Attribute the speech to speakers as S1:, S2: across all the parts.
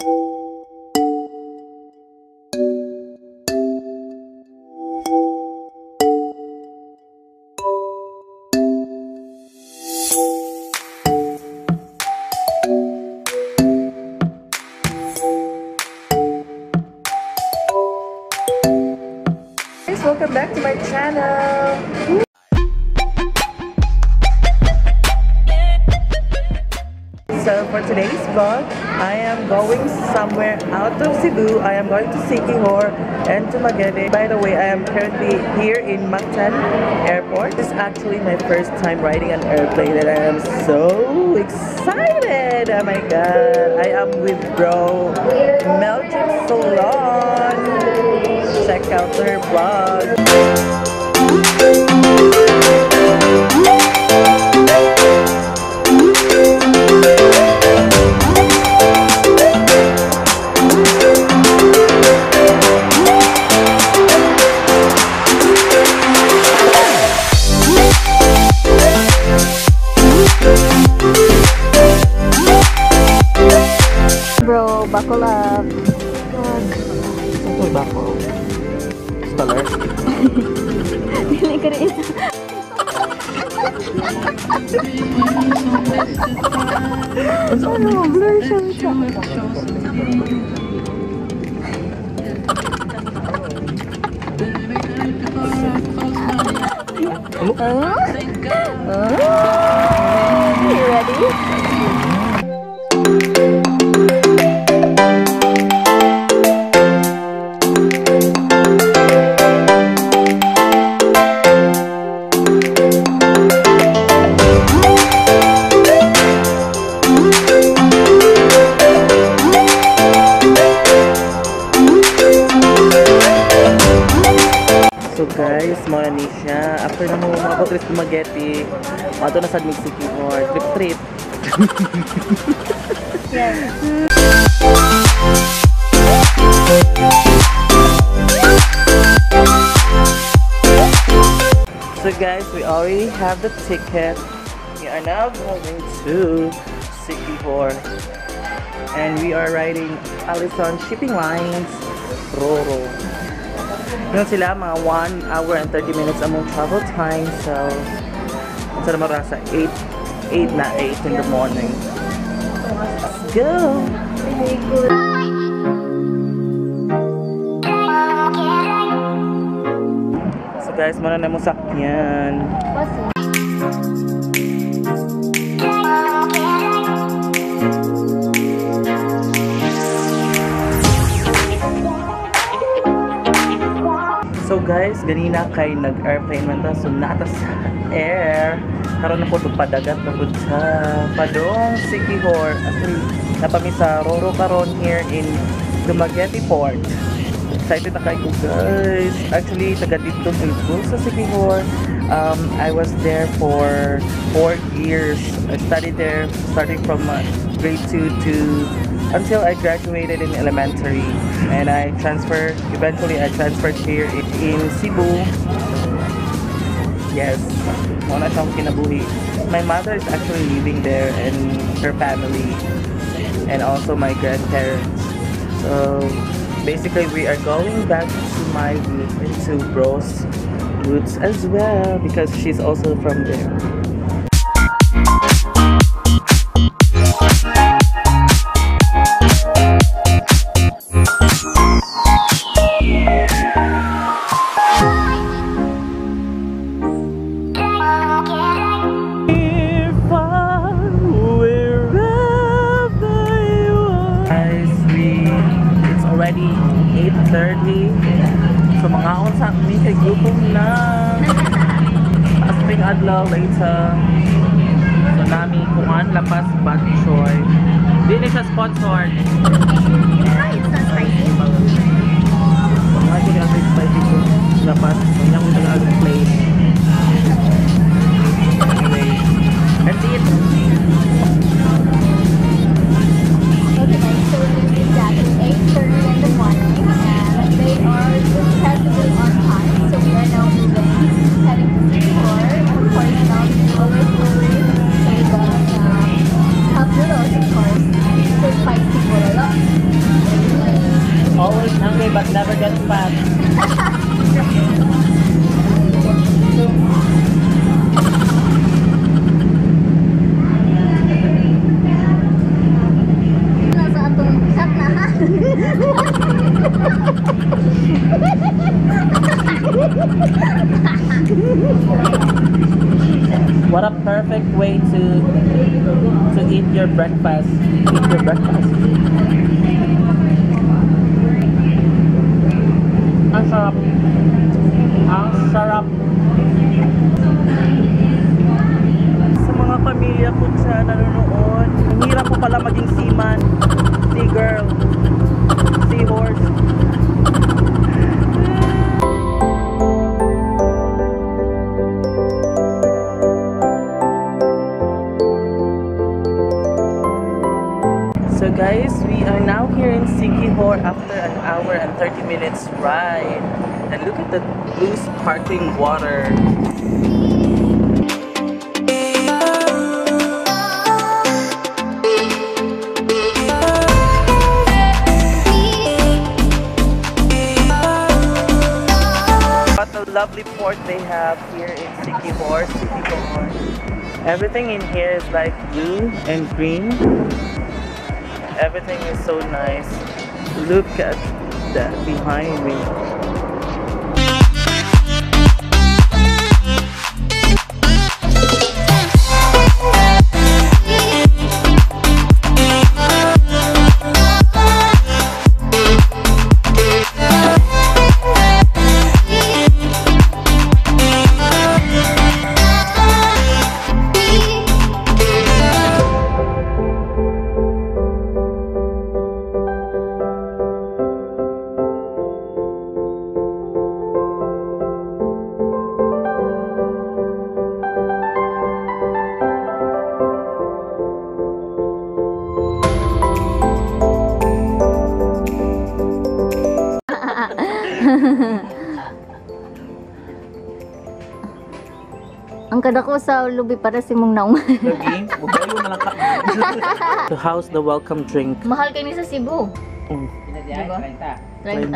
S1: Welcome back to my channel. So for today's vlog, I am going somewhere out of Cebu. I am going to Siquijor and to Dumaguete. By the way, I am currently here in Mactan Airport. This is actually my first time riding an airplane and I am so excited. Oh my god. I am with bro Melchik Salon. Check out her vlog.
S2: Bro, buckle up.
S1: Ito buckle. Color.
S2: Dili ka rin. Ano, blur siya. You ready?
S1: So guys, mga ni siya. After na mo mabot rin Dumaguete, mato na sa Siquijor. Trip trip.
S2: Yes.
S1: So guys, we already have the ticket. We are now going to Siquijor. And we are riding Aleson Shipping Lines Roro. Yun sila, mga 1 hour and 30 minutes among travel time. So, sa naman sa 8 na 8 in the morning. Let's go! So guys, muna na mo sakyan. So guys, ganina kay nag-airplane man ta, so nata sa air. Karon na po padagat na po sa Padong Siquijor. Actually, napami sa Roro karon here in Dumaguete Port. Excited na kayo guys. Actually, taga dito ko sa Siquijor. I was there for 4 years. I studied there starting from grade 2 to until I graduated in elementary, and I transferred, eventually I transferred here in Cebu. Yes, muna siyang kinabuhi. My mother is actually living there and her family, and also my grandparents. So basically we are going back to my roots and to bro's roots as well, because she's also from there. It's already 8:30. So mga unsa mi kay gutom na. Asting adlaw later. So nami kuan lapas batchoy. Di ni siya sponsored.
S2: It's not spicy.
S1: Mga kaya spicy ko lapas. Kanya mo tagalog plate. Anyway, that's it.
S2: Okay guys, so it is exactly 8:30 in the morning and they are impeccably on time. So we are now moving, heading to Siquijor. Of course, now we always worry. So we got cup noodles, of course. So spicy bulalo.
S1: Always hungry but never gets fat.
S2: Nasa atong chat na ha.
S1: What a perfect way to eat your breakfast. Eat your breakfast. Ang sarap. Ang sarap. Sa mga pamilya ko dyan nanonood, ang hirap po pala maging seaman, sea girl, sea horse. So guys, we are now here in Siquijor after an hour and 30 minutes ride. And look at the blue sparkling water. What a lovely port they have here in Siquijor, Siquijor. Everything in here is like blue and green. Everything is so nice. Look at that behind me.
S2: Ang kadako sa lubi para si mong naong.
S1: Lagi, bugayo na lang ka. So how's the welcome drink?
S2: Mahal kay ni sa Cebu.
S1: Diba?
S2: 30.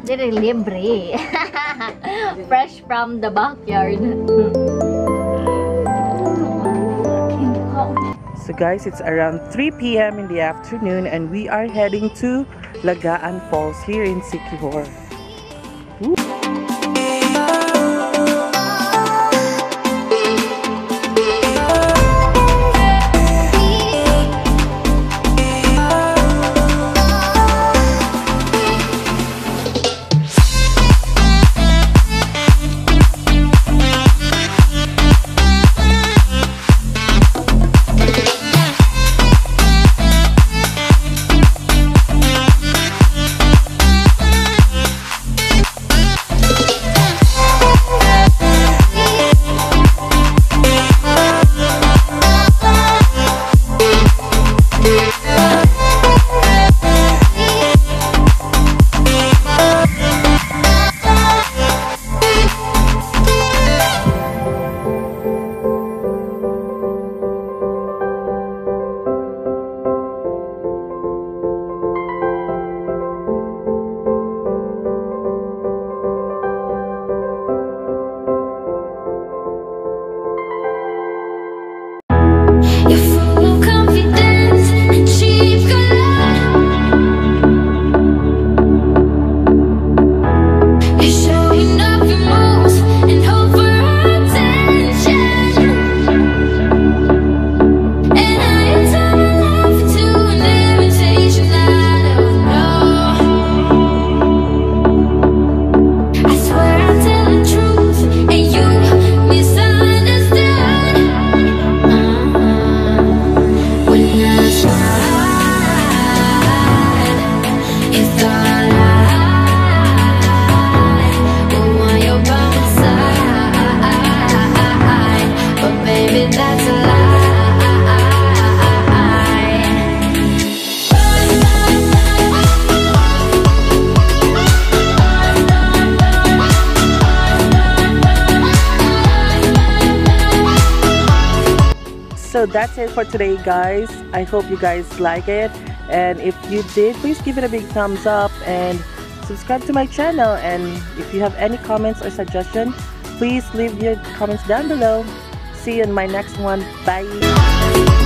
S2: Dire libre. Fresh from the backyard.
S1: So guys, it's around 3 p.m. in the afternoon and we are heading to Lagaan Falls here in Siquijor.
S3: You're full of confidence and cheap cologne. You're showing off your moves and hope for attention. And I turn my life into an imitation. I don't know. I swear I tell the truth, and you misunderstood. When I smiled, you thought I would want you by my side, but baby that's a lie.
S1: So that's it for today, guys. I hope you guys like it. And if you did, please give it a big thumbs up and subscribe to my channel. And if you have any comments or suggestion, please leave your comments down below. See you in my next one. Bye.